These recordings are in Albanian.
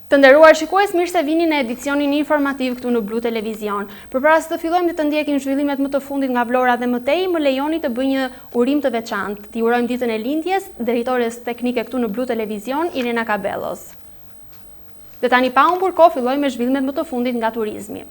Të nderuar shikues, mirë se vini në edicionin informativ këtu në Blu Televizion. Përpara se të fillojmë dhe të ndjekim zhvillimet më të fundit nga Vlora dhe më tej, më lejoni të bëj një urim të veçantë. T'i urojmë ditën e lindjes, drejtores teknike këtu në Blu Televizion, Irena Kabellos. Dhe tani pa humbur kohë fillojmë me zhvillimet më të fundit nga turizmi.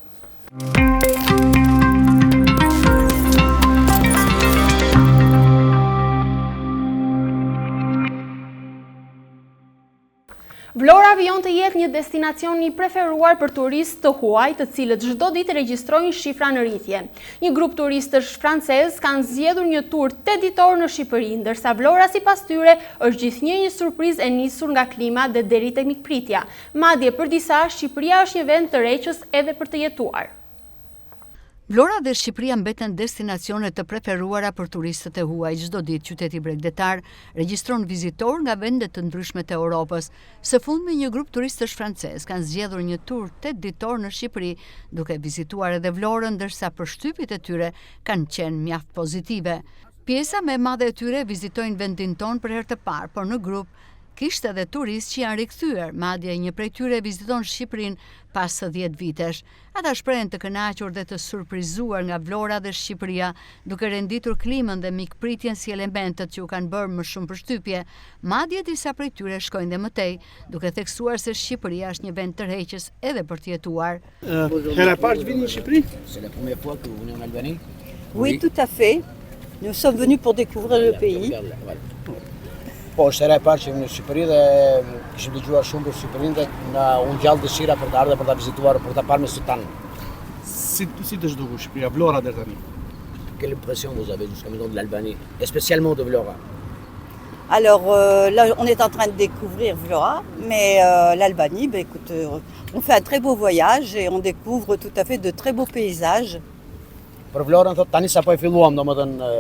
Vlora vijon të jetë një destinacion i preferuar për turistë të huaj, të cilët çdo ditë regjistrojnë shifra në rritje. Një grup turistësh francez kanë zgjedhur një tur 8 ditor në Shqipëri, ndërsa Vlora sipas tyre është gjithnjë një surprizë e nisur nga klima dhe deri te mikpritja. Madje për disa, Shqipëria është një vend tërheqës edhe për të jetuar. Vlora dhe Shqipëria mbeten destinacione të preferuara për turistët e huaj. Çdo ditë qyteti bregdetar regjistron vizitorë nga vende të ndryshme të Europës. Së fundmi një grup turistësh francez kanë zgjedhur një tur 8 ditor në Shqipëri, duke vizituar edhe Vlorën, ndërsa përshtypjet e tyre kanë qenë mjaft pozitive. Pjesa më e madhe e tyre vizitojnë vendin tonë për herë të parë, por në grup kishte edhe turistë që janë rikthyer, madje një prej tyre viziton Shqipërinë pas 10 vitesh. Ata shprehen të kënaqur dhe të surprizuar nga Vlora dhe Shqipëria, duke renditur klimën dhe mikpritjen si elementët që u kanë bërë më shumë përshtypje. Madje disa prej tyre shkojnë dhe më tej, duke theksuar se Shqipëria është një vend tërheqës edhe për të jetuar. Hera e parë që vini në Shqipëri? C'est la première fois que vous venez en Albanie? Oui, tout à fait. Nous sommes venus pour découvrir le pays. Po, është hera e parë që vim në Shqipëri dhe kishim dëgjuar shumë për Shqipërinë dhe na u ngjall dëshira për të ardhur për ta vizituar, për ta parë me sy tanë. Si si të është dukur Shqipëria, Vlora deri tani? Quelle impression vous avez jusqu'à maintenant de l'Albanie, et spécialement de Vlora? Alors euh, là, on est en train de découvrir Vlora, mais euh, l'Albanie, ben, écoute, euh, on fait un très beau voyage et on découvre tout à fait de très beaux paysages. Për Vlorën thot tani sapo e filluam domethënë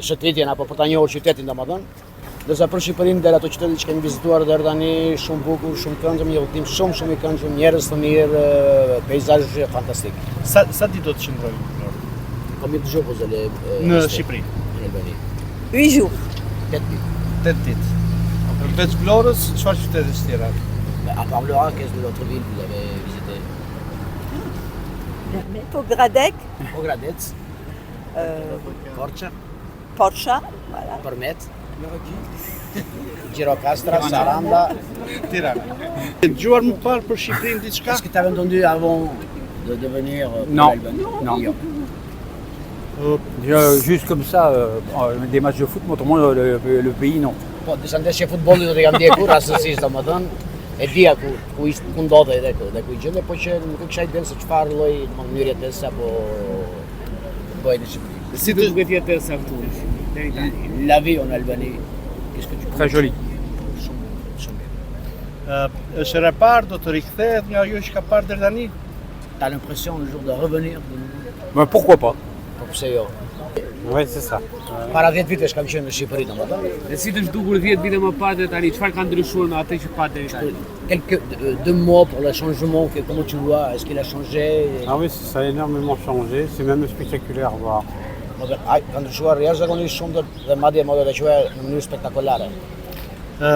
shëtitjen apo për ta njohur qytetin domethënë. Ndërsa për Shqipërinë deri ato qytete që kemi vizituar deri tani shumë bukur, shumë këndshëm, një udhëtim shumë shumë i këndshëm, njerëz të mirë, peizazh fantastik. Sa sa ditë do të qëndrojnë në Vlorë? Combien de jours vous allez në Shqipëri? Në Albani. 8 jours. 8 ditë. 8 ditë. Përveç Vlorës, çfarë qytetesh tjera? À part Vlora, qu'est-ce de l'autre ville vous avez visité? Pogradec. Pogradec. Euh, Korça. Korça, voilà. Përmet. Gjirokastra, Saranda, Tirana. Ke dëgjuar më parë për Shqipërinë diçka? Est-ce que tu avais entendu avant de devenir euh, Non. Non. Non. Jo. Euh, juste comme ça, euh, des matchs de foot, mais autrement le, le, le pays, non. Po, disa ndeshje futbolli do t'i kam ndjekur, rastësisht domethënë, e dija ku ku ishte ku ndodhej dhe ku dhe ku gjendej, po që nuk e kisha idenë se çfarë lloj mënyrë jetese apo bëhej në Shqipëri. Si të duket jetesa këtu deri tani? La vie en Albanie. Qu'est-ce que tu Très joli. Shumë shumë mirë. Ë, është hera e parë, do të rikthehet nga ajo që ka parë deri tani? T'as l'impression un jour de revenir? Mais pourquoi pas? Po pse jo? Ouais, c'est ça. Para 10 vitesh kam qenë në Shqipëri domethënë. Dhe si të është dukur 10 vite më parë dhe tani, çfarë ka ndryshuar me atë që pa deri tani? Quelques deux mots pour le changement, que, comment tu vois, est-ce qu'il a changé? Ah oui, ça a énormément changé, c'est même spectaculaire à voir. Po dhe ai ka ndryshuar jashtëzakonisht shumë dhe, dhe madje më do ta quaja në mënyrë spektakolare. Ë,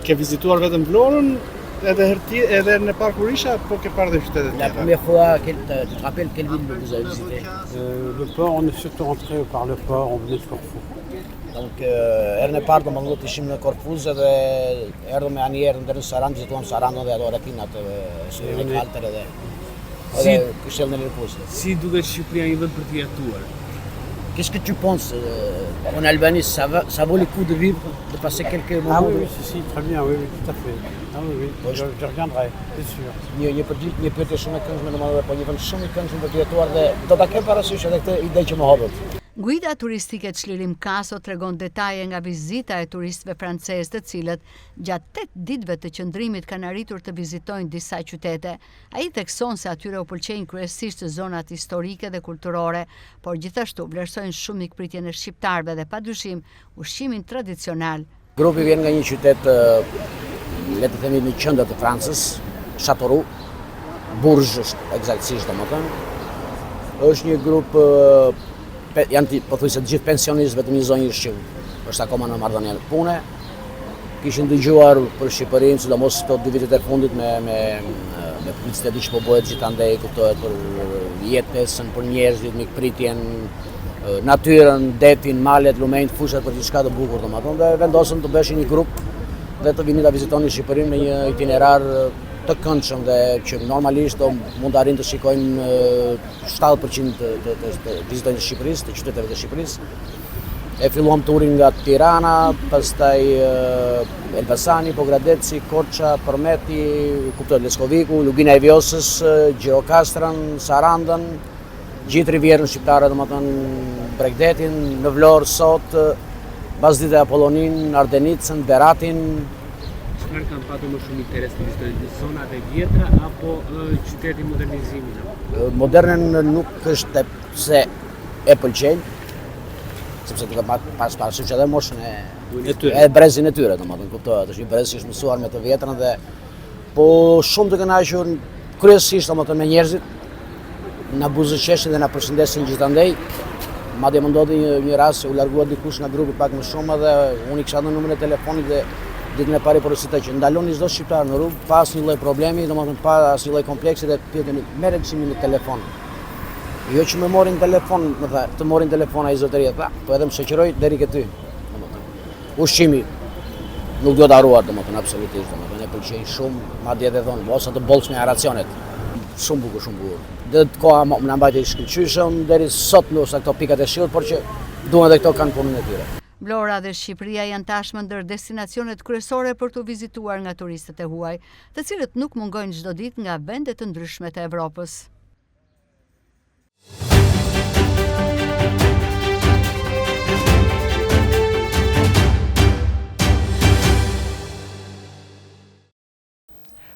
ke vizituar vetëm Vlorën, edhe herë ti, edhe në parë kur isha, po ke parë dhe qytetet La tjera. première fois, quel, tu te rappelles quelle ville vous avez visité? Euh, le port, on est surtout rentré par le port, on venait de Corfou. Donc, herën e parë domethënë të ishim në Korfuz edhe erdhëm me anije erdhëm deri në Sarandë, vizituam Sarandën dhe ato rrethinat e Syrin e Kaltër edhe Si- edhe këshillën e Lirpuzit. Si duket Shqipëria një vend për të jetuar? Qu'est-ce que tu penses euh, en Albanie, ça, va, ça vaut le coup de vivre, de passer quelques moments Ah oui, oui, si, si, très bien, oui, oui, tout à fait. Ah oui, oui, Ouais, je, je reviendrai, c'est sûr. Një një përgjigj, një pyetje shumë e këndshme domethënë, po një vend shumë i këndshëm për të jetuar dhe do ta kem parasysh edhe këtë ide që më hodhët. Guida turistike Çlirim Kaso tregon detaje nga vizita e turistëve francez, të cilët gjatë 8 ditëve të qëndrimit kanë arritur të vizitojnë disa qytete. Ai thekson se atyre u pëlqejnë kryesisht zonat historike dhe kulturore, por gjithashtu vlerësojnë shumë mikpritjen e shqiptarëve dhe padyshim ushqimin tradicional. Grupi vjen nga një qytet, le të themi në qendër të Francës, Châteauroux, Bourges është eksaktësisht domethënë. Është një grup janë pothuajse të gjithë pensionistë, vetëm një zonjë që është akoma në marrëdhënie pune. Kishin dëgjuar për Shqipërinë, sidomos këto dy vitet e fundit me me me publicitetin që po bëhet gjithandej, kuptohet për jetesën, për njerëzit, mikpritjen, natyrën, detin, malet, lumenjtë, fushat për gjithçka të bukur, domethënë, dhe vendosën të bëheshin një grup dhe të vinin ta vizitonin Shqipërinë me një itinerar të këndshëm dhe që normalisht do mund të arrijnë të shikojnë 70% të, të, të, të vizitojnë të Shqipërisë, të qyteteve të Shqipërisë. E filluam turin nga Tirana, pastaj Elbasani, Pogradeci, Korça, Përmeti, kuptohet Leskoviku, Lugina e Vjosës, Gjirokastrën, Sarandën, gjithë rivierën shqiptare, domethënë Bregdetin, në Vlorë sot, pasdite Apolloninë, Ardenicën, Beratin. Çfarë kanë patur më shumë interes të vizitojnë, zonat e vjetra apo qytetin modernizimin? Modernen nuk është se e pëlqejnë, sepse duke pas pas parasysh edhe moshën e e tyre, e brezin e tyre, domethënë kuptohet, është një brez që është mësuar me të vjetrën dhe po shumë të kënaqur kryesisht domethënë me njerëzit na buzëqeshin dhe na përshëndesin gjithandej. Madje më ndodhi një, një rast që u largua dikush nga grupi pak më shumë dhe unë i kisha dhënë numrin e telefonit dhe ditën e parë i porosita që ndaloni çdo shqiptar në rrugë pa asnjë lloj problemi, domethënë pa asnjë lloj kompleksi dhe pyeteni merre çimin në telefon. Jo që më mori në telefon, më tha, të mori në telefon ai zotëria, tha, po edhe më shoqëroi deri ke ty. Domethënë, ushqimi nuk duhet harruar, domethënë, absolutisht, domethënë, e pëlqejnë shumë, madje edhe thonë, o sa të bollshme janë racionet. Shumë bukur, shumë bukur. Dhe koha na mbajti shkëlqyeshëm deri sot ndoshta këto pikat e shiut, por që duhen edhe këto kanë punën e tyre. Vlora dhe Shqipëria janë tashmë ndër destinacionet kryesore për t'u vizituar nga turistët e huaj, të cilët nuk mungojnë çdo ditë nga vende të ndryshme të Evropës.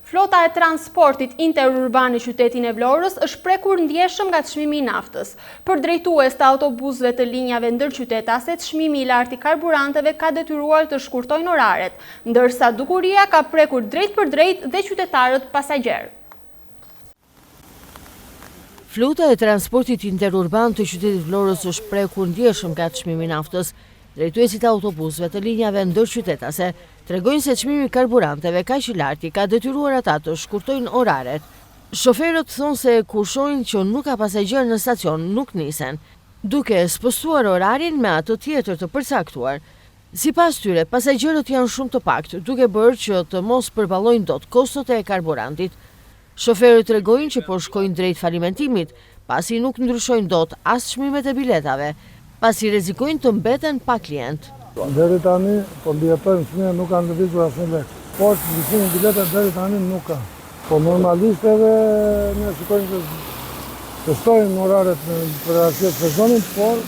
Flota e transportit interurban në qytetin e Vlorës është prekur ndjeshëm nga çmimi i naftës. Për drejtues të autobusëve të linjave ndërqytetase, çmimi i lartë i karburanteve ka detyruar të shkurtojnë oraret, ndërsa dukuria ka prekur drejtpërdrejt dhe qytetarët pasagjerë. Flota e transportit interurban të qytetit Vlorës është prekur ndjeshëm nga çmimi i naftës. Drejtuesit e autobusëve të linjave ndërqytetase tregojnë se çmimi i karburanteve kaq i lartë i ka detyruar ata të shkurtojnë oraret. Shoferët thonë se kur shohin që nuk ka pasagjerë në stacion nuk nisen, duke spostuar orarin me atë tjetër të përcaktuar. Sipas tyre, pasagjerët janë shumë të paktë, duke bërë që të mos përballojnë dot kostot e karburantit. Shoferët tregojnë që po shkojnë drejt falimentimit, pasi nuk ndryshojnë dot as çmimet e biletave, pasi rrezikojnë të mbeten pa klientë. Deri tani po mbijetojmë, çmimet nuk kanë lëvizur asnjë lek. Por ndryshim në bileta deri tani nuk ka. Po normalisht edhe ne shikojmë që të shtojmë oraret për arsye të sezonit, por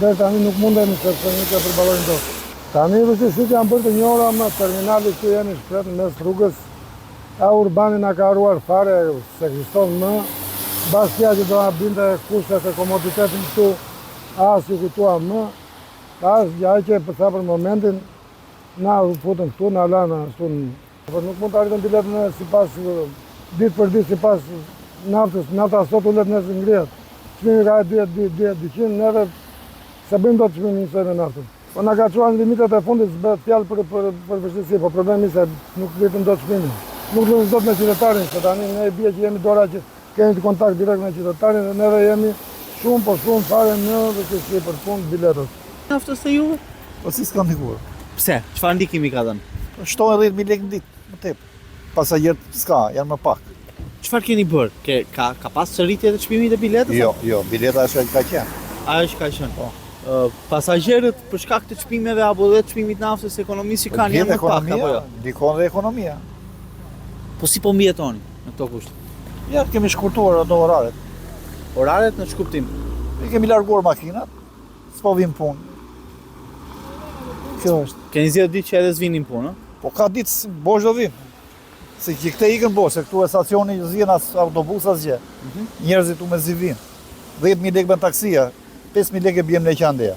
deri tani nuk mundemi sepse nuk e përballojmë dot. Tani vështirësitë janë bërë të njohura me terminali këtu jemi shpret në mes rrugës E urbani na ka harruar fare, s'ekziston më. Bashkia që do na binte kushtet e komoditetin këtu, as iu kujtua më. As gjë që për sa për momentin, na u futën këtu, na lanë ashtu në... Po nuk mund ta rritim biletën e sipas ditë për ditë sipas naftës, nafta sot ulet nesër ngrihet. Çmimi ka 2 2 2 200, neve s'e bëjmë dot çmimin njësoj me naftën. Po na ka çuar në limitet e fundit, s'bëhet fjalë për për për vështirësi, po problemi se nuk rritim dot çmimin. Nuk rritim dot me qytetarin, se tani ne i bie që jemi dora që kemi të kontakt direkt me qytetarin dhe neve jemi shumë po shumë fare në vështirësi për punë biletës. Naftës te juve? Po si s'ka ndikuar? Pse? Çfarë ndikimi ka dhënë? Po shtohen 10000 lekë në ditë, më tepër. Pasagjerët s'ka, janë më pak. Çfarë keni bërë? Ke ka ka pas rritje të çmimit të biletës? Jo, jo, bileta është ajo që ka qenë. Ajo që ka qenë. Po. Pasagjerët për shkak të çmimeve apo dhe çmimit naftës ekonomisë që kanë janë më pak apo jo? Ndikon dhe ekonomia. Po si po mbijetoni në këto kushte? Ja, kemi shkurtuar ato oraret. Oraret në ç'kuptim? I kemi larguar makinat, s'po vijmë punë. Kjo është. Keni zgjedhur ditë që edhe s'vini në punë, ë? Po ka ditë bosh do vijmë. Se që këte ikën bosh, se këtu e stacioni s'vjen as autobus asgjë. Mm -hmm. Njerëzit u mezi vijnë. 10.000 lekë bën taksia, 5.000 lekë e bjem ne qandeja.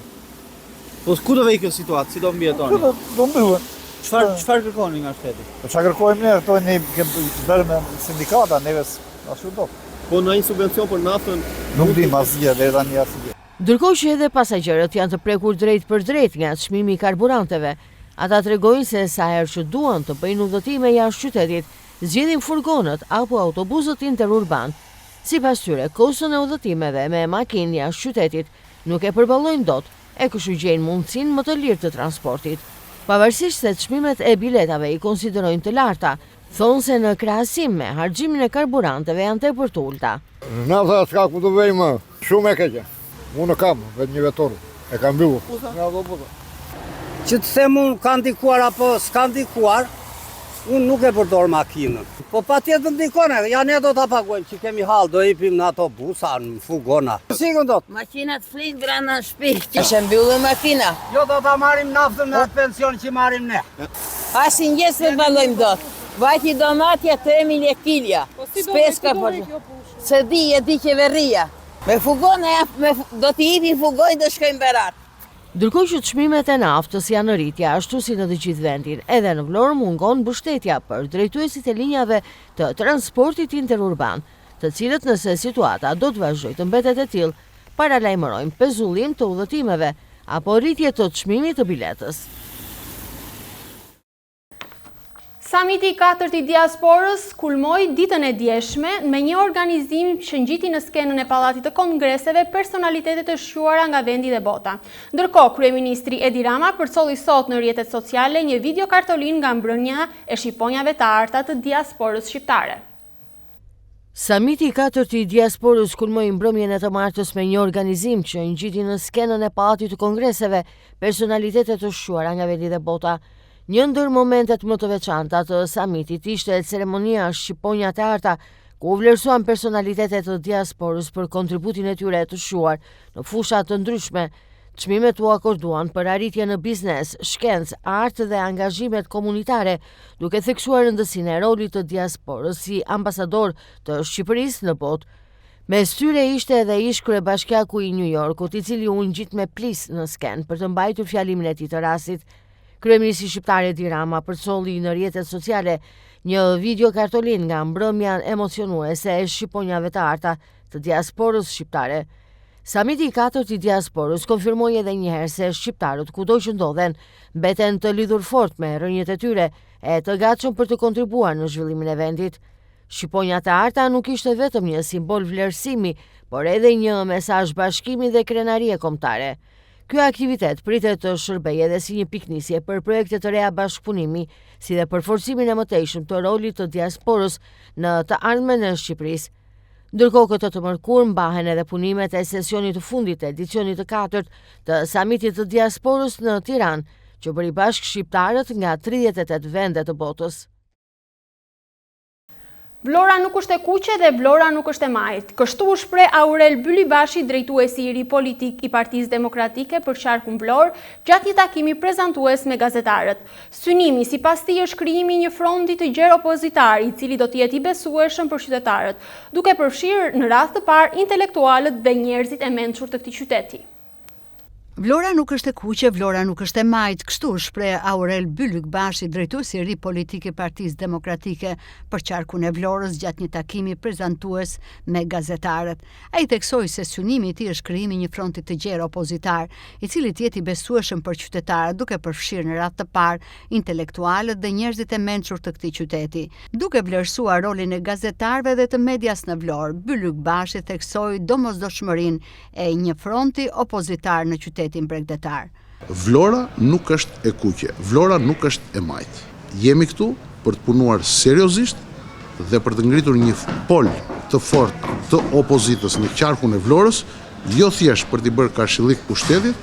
Po ku do vejë kjo situatë, si do mbijetoni? Ku do, do mbyllen. Çfarë çfarë kërkoni nga shteti? Po çfarë kërkojmë ne, ato ne kemi bërë me sindikata, neve ashtu do. Po ndonjë subvencion për naftën? Nuk dim asgjë, deri tani asgjë. Ndërkohë që edhe pasagjerët janë të prekur drejtpërdrejt nga çmimi i karburanteve. Ata tregojnë se sa herë që duan të bëjnë udhëtime jashtë qytetit, zgjedhin furgonët apo autobusët interurbanë. Sipas tyre, koston e udhëtimeve me makinë jashtë qytetit nuk e përballojnë dot, e kështu gjejnë mundësinë më të lirë të transportit. Pavarësisht se çmimet e biletave i konsiderojnë të larta, thonë se në krahasim me harxhimin e karburanteve janë tepër të ulëta. Nafta s'ka ku të vejë më, shumë e keqe. Unë kam vetë një veturë, e kam mbyllur. Me autobusa. Që të them unë ka ndikuar apo s'ka ndikuar, unë nuk e përdor makinën. Po patjetër ndikon, ja ne do ta paguajmë që kemi hall, do hipim në autobusa, në furgona. S'ikën dot. Makinat flinë brenda në shtëpi. Është e mbyllur makina. Jo do ta marrim naftën me atë pension që marrim ne. Asnjë gjë s'përballojmë dot. Vajti domatja 3000 lekë kilja. Po si do Speska po. S'e di, e di qeveria. Me furgona, me, do t'i hipim furgonit do shkojmë Berat. Ndërkohë që çmimet e naftës janë në rritje, ashtu si në të gjithë vendin, edhe në Vlorë mungon mbështetja për drejtuesit e linjave të transportit interurban, të cilët nëse situata do të vazhdojë të mbetet e tillë, paralajmërojnë pezullim të udhëtimeve apo rritje të çmimit të biletës. Samiti i katërt i diasporës kulmoi ditën e djeshme me një organizim që ngjiti në skenën e Pallatit të Kongreseve personalitete të shquara nga vendi dhe bota. Ndërkohë, kryeministri Edi Rama përcolli sot në rrjetet sociale një video kartolinë nga mbrëmja e Shqiponjave të Arta të diasporës shqiptare. Samiti i katërt i diasporës kulmoi mbrëmjen e të martës me një organizim që ngjiti në skenën e Pallatit të Kongreseve personalitete të shquara nga vendi dhe bota. Një ndër momentet më të veçanta të samitit ishte ceremonia Shqiponjat e Arta, ku u vlerësuan personalitete të diasporës për kontributin e tyre të shquar në fusha të ndryshme. Çmimet u akorduan për arritje në biznes, shkencë, art dhe angazhimet komunitare, duke theksuar rëndësinë e rolit të diasporës si ambasador të Shqipërisë në botë. Mes tyre ishte edhe ish-kryebashkiaku i New Yorkut, i cili u ngjit me plis në skenë për të mbajtur fjalimin e tij të rastit. Kryeministri shqiptar Edi Rama përcolli në rrjetet sociale një video kartolinë nga mbrëmja emocionuese e Shqiponjave të Arta të diasporës shqiptare. Samiti i katërt i diasporës konfirmoi edhe një herë se shqiptarët kudo që ndodhen mbeten të lidhur fort me rrënjët e tyre e të gatshëm për të kontribuar në zhvillimin e vendit. Shqiponjat e Arta nuk ishte vetëm një simbol vlerësimi, por edhe një mesazh bashkimi dhe krenarie kombëtare. Ky aktivitet pritet të shërbejë edhe si një pikënisje për projekte të reja bashkëpunimi, si dhe për forcimin e mëtejshëm të rolit të diasporës në të ardhmen e Shqipërisë. Ndërkohë këtë të mërkurë mbahen edhe punimet e sesionit të fundit të edicionit të katërt të Samitit të Diasporës në Tiranë, që bëri bashkë shqiptarët nga 38 vende të botës. Vlora nuk është e kuqe dhe Vlora nuk është e majtë. Kështu u shpreh Aurel Bylykbashi, drejtuesi i ri politik i Partisë Demokratike për qarkun Vlorë, gjatë një takimi prezantues me gazetarët. Synimi, sipas tij, është krijimi i një fronti të gjerë opozitar, i cili do të jetë i besueshëm për qytetarët, duke përfshirë në radhë të parë intelektualët dhe njerëzit e mençur të këtij qyteti. Vlora nuk është e kuqe, Vlora nuk është e majtë, kështu u shpreh Aurel Bylykbashi, drejtuesi i ri politik i Partisë Demokratike për qarkun e Vlorës gjatë një takimi prezantues me gazetarët. Ai theksoi se synimi i tij është krijimi i një fronti të gjerë opozitar, i cili të jetë i besueshëm për qytetarët, duke përfshirë në radhë të parë intelektualët dhe njerëzit e mençur të këtij qyteti. Duke vlerësuar rolin e gazetarëve dhe të medias në Vlorë, Bylykbashi theksoi domosdoshmërinë e një fronti opozitar në qytetin bregdetar. Vlora nuk është e kuqe, Vlora nuk është e majtë. Jemi këtu për të punuar seriozisht dhe për të ngritur një pol të fortë të opozitës në qarkun e Vlorës, jo thjesht për t'i bërë karshillik pushtetit,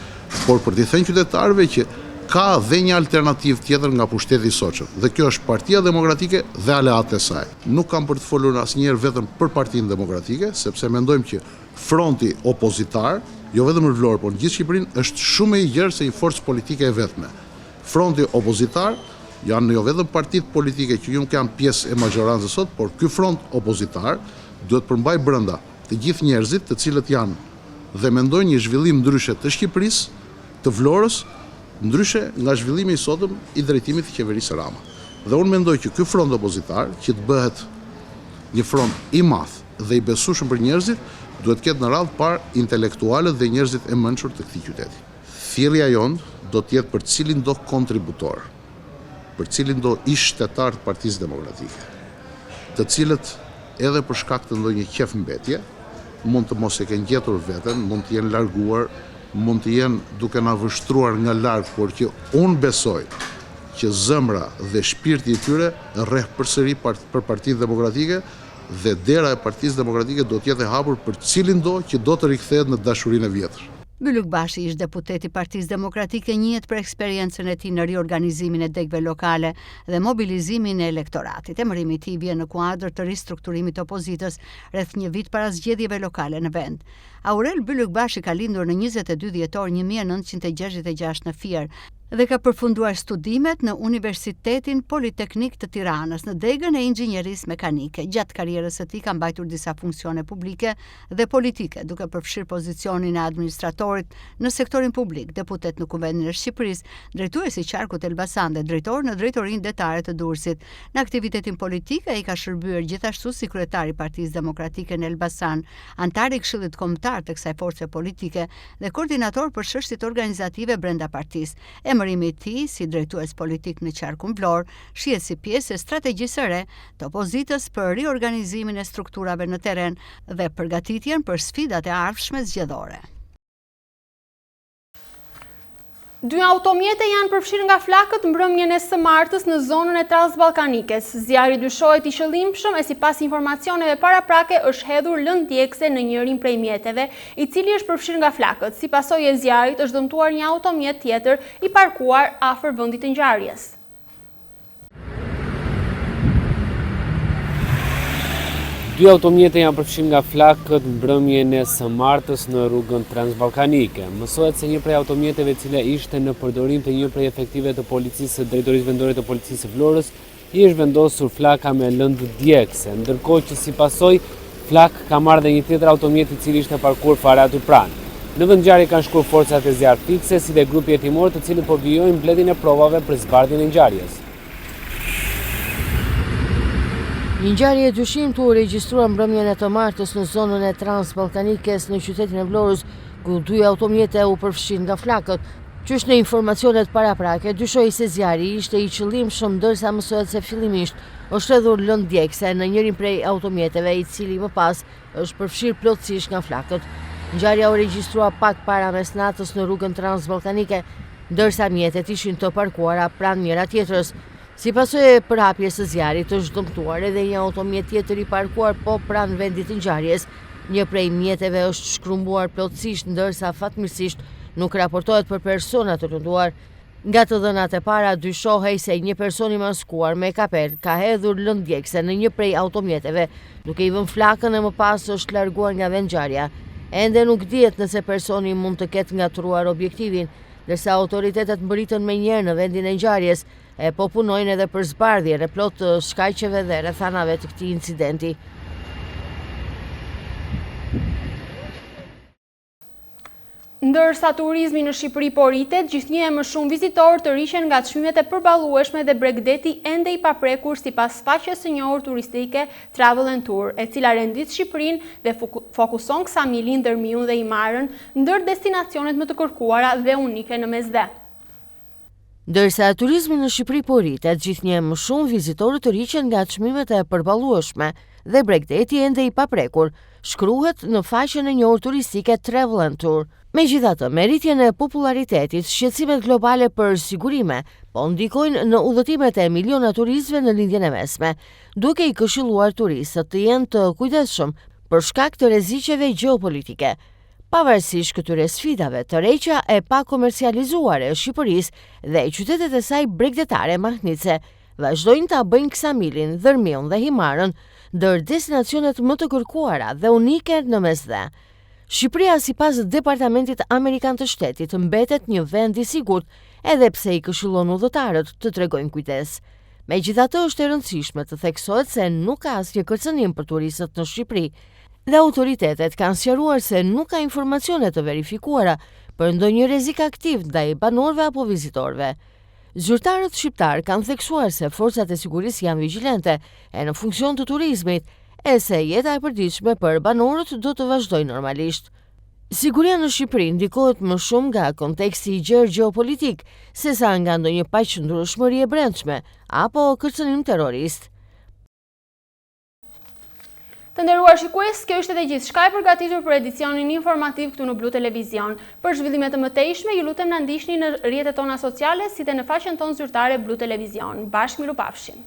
por për t'i thënë qytetarëve që ka dhe një alternativë tjetër nga pushteti i sotshëm, dhe kjo është Partia Demokratike dhe aleatët e saj. Nuk kam për të folur asnjëherë vetëm për Partinë Demokratike, sepse mendojmë që Fronti opozitar, jo vetëm në Vlorë, por në gjithë Shqipërinë, është shumë më i gjerë se një forcë politike e vetme. Fronti opozitar janë jo vetëm partitë politike që nuk janë pjesë e mazhorancës sot, por ky front opozitar duhet të përmbajë brenda të gjithë njerëzit të cilët janë dhe mendojnë një zhvillim ndryshe të Shqipërisë, të Vlorës, ndryshe nga zhvillimi i sotëm i drejtimit të qeverisë Rama. Dhe unë mendoj që ky front opozitar, që të bëhet një front i madh dhe i besueshëm për njerëzit, duhet të ketë në radhë të parë intelektualët dhe njerëzit e mençur të këtij qyteti. Thirrja jonë do të jetë për cilindo kontributor, për cilindo ish-shtetar të Partisë Demokratike, të cilët edhe për shkak të ndonjë qejfmbetje, mund të mos e kenë gjetur veten, mund të jenë larguar, mund të jenë duke na vështruar nga larg, por që unë besoj që zemra dhe shpirti i tyre rreh përsëri për Partinë Demokratike dhe dera e Partisë Demokratike do të jetë e hapur për cilindo që do të rikthehet në dashurinë e vjetër. Bylykbashi, ish-deputet i Partisë Demokratike, njihet për eksperiencën e tij në riorganizimin e degëve lokale dhe mobilizimin e elektoratit. Emërimi i tij vjen në kuadër të ristrukturimit të opozitës rreth një vit para zgjedhjeve lokale në vend. Aurel Bylykbashi ka lindur në 22 dhjetor 1966 në Fier dhe ka përfunduar studimet në Universitetin Politeknik të Tiranës në degën e Inxhinierisë Mekanike. Gjatë karrierës së tij ka mbajtur disa funksione publike dhe politike, duke përfshirë pozicionin e administratorit në sektorin publik, deputet në Kuvendin e Shqipërisë, drejtues i qarkut Elbasan dhe drejtor në Drejtorinë Detare të Durrësit. Në aktivitetin politik ai ka shërbyer gjithashtu si kryetar i Partisë Demokratike në Elbasan, anëtar i Këshillit Kombëtar të kësaj force politike dhe koordinator për çështjet organizative brenda partisë. Emërimi i tij si drejtues politik në qarkun Vlorë shihet si pjesë e strategjisë së re të opozitës për riorganizimin e strukturave në terren dhe përgatitjen për sfidat e ardhshme zgjedhore. Dy automjete janë përfshirë nga flakët mbrëmjen e së martës në zonën e Transballkanikes. Zjarri dyshohet i qëllimshëm e sipas informacioneve paraprake është hedhur lëndë djegëse në njërin prej mjeteve, i cili është përfshirë nga flakët. Si pasojë e zjarrit është dëmtuar një automjet tjetër i parkuar afër vendit të ngjarjes. Dy automjete janë përfshirë nga flakët mbrëmjen e së martës në rrugën Transballkanike. Mësohet se një prej automjeteve e cila ishte në përdorim të një prej efektivëve të policisë së Drejtorisë Vendore të Policisë së Vlorës, i është vendosur flaka me lëndë djegëse, ndërkohë që si pasojë flakë ka marrë dhe një tjetër automjet i cili ishte parkuar fare aty pranë. Në vendngjarje kanë shkuar forcat e zjarrfikëse si dhe grupi hetimor të cilët po vijojnë mbledhjen e provave për zbardhjen e ngjarjes. Një ngjarje e dyshimtë u regjistrua mbrëmjen e të martës në zonën e Transballkanikes në qytetin e Vlorës, ku dy automjete u përfshinë nga flakët. Qysh në informacionet paraprake, dyshohej se zjarri ishte i qëllimshëm ndërsa mësohet se fillimisht është hedhur lëndë djegëse në njërin prej automjeteve, i cili më pas është përfshirë plotësisht nga flakët. Ngjarja u regjistrua pak para mesnatës në rrugën Transballkanike, ndërsa mjetet ishin të parkuara pranë njëra-tjetrës. Si pasojë e përhapjes së zjarrit është dëmtuar edhe një automjet tjetër i parkuar po pranë vendit të ngjarjes. Një prej mjeteve është shkrumbuar plotësisht ndërsa fatmirësisht nuk raportohet për persona të lënduar. Nga të dhënat e para dyshohej se një person i maskuar me kapelë ka hedhur lëndë djegëse në një prej automjeteve, duke i vënë flakën e më pas është larguar nga vendngjarja. Ende nuk dihet nëse personi mund të ketë ngatërruar objektivin, ndërsa autoritetet mbërritën menjëherë në vendin e ngjarjes, e po punojnë edhe për zbardhjen e plotë të shkaqeve dhe rrethanave të këtij incidenti. Ndërsa turizmi në Shqipëri po rritet, gjithnjë e më shumë vizitorë tërhiqen nga çmimet e përballueshme dhe bregdeti ende i paprekur sipas faqes së njohur turistike Travel and Tour, e cila rendit Shqipërinë dhe fokuson Ksamilin, Dhërmiun dhe Himarën ndër destinacionet më të kërkuara dhe unike në Mesdhe. Ndërsa turizmi në Shqipëri po rritet, gjithnjë e më shumë vizitorët tërhiqen nga çmimet e përballueshme dhe bregdeti ende i paprekur, shkruhet në faqen e njohur turistike Travel and Tour. Megjithatë, me rritjen e popullaritetit, shqetësimet globale për sigurime po ndikojnë në udhëtimet e miliona turistëve në Lindjen e Mesme, duke i këshilluar turistët të jenë të kujdesshëm për shkak të rreziqeve gjeopolitike. Pavarësisht këtyre sfidave, tërheqja e pakomercializuar e Shqipërisë dhe qytetet e saj bregdetare mahnitëse vazhdojnë ta bëjnë Ksamilin, Dhërmiun dhe Himarën ndër destinacionet më të kërkuara dhe unike në Mesdhe. Shqipëria sipas Departamentit Amerikan të Shtetit mbetet një vend i sigurt edhe pse i këshillon udhëtarët të tregojnë kujdes. Megjithatë është e rëndësishme të theksohet se nuk ka asnjë kërcënim për turistët në Shqipëri, Dhe autoritetet kanë sqaruar se nuk ka informacione të verifikuara për ndonjë rrezik aktiv ndaj banorëve apo vizitorëve. Zyrtarët shqiptarë kanë theksuar se forcat e sigurisë janë vigjilente e në funksion të turizmit, e se jeta e përditshme për banorët do të vazhdojë normalisht. Siguria në Shqipëri ndikohet më shumë nga konteksti i gjerë gjeopolitik, sesa nga ndonjë paqëndrueshmëri e brendshme apo kërcënim terrorist. Të nderuar shikues, kjo ishte dhe gjithçka e përgatitur për edicionin informativ këtu në Blu Televizion. Për zhvillime të mëtejshme, ju lutem na ndiqni në rrjetet tona sociale si dhe në faqen tonë zyrtare Blu Televizion. Bashkë mirupafshim.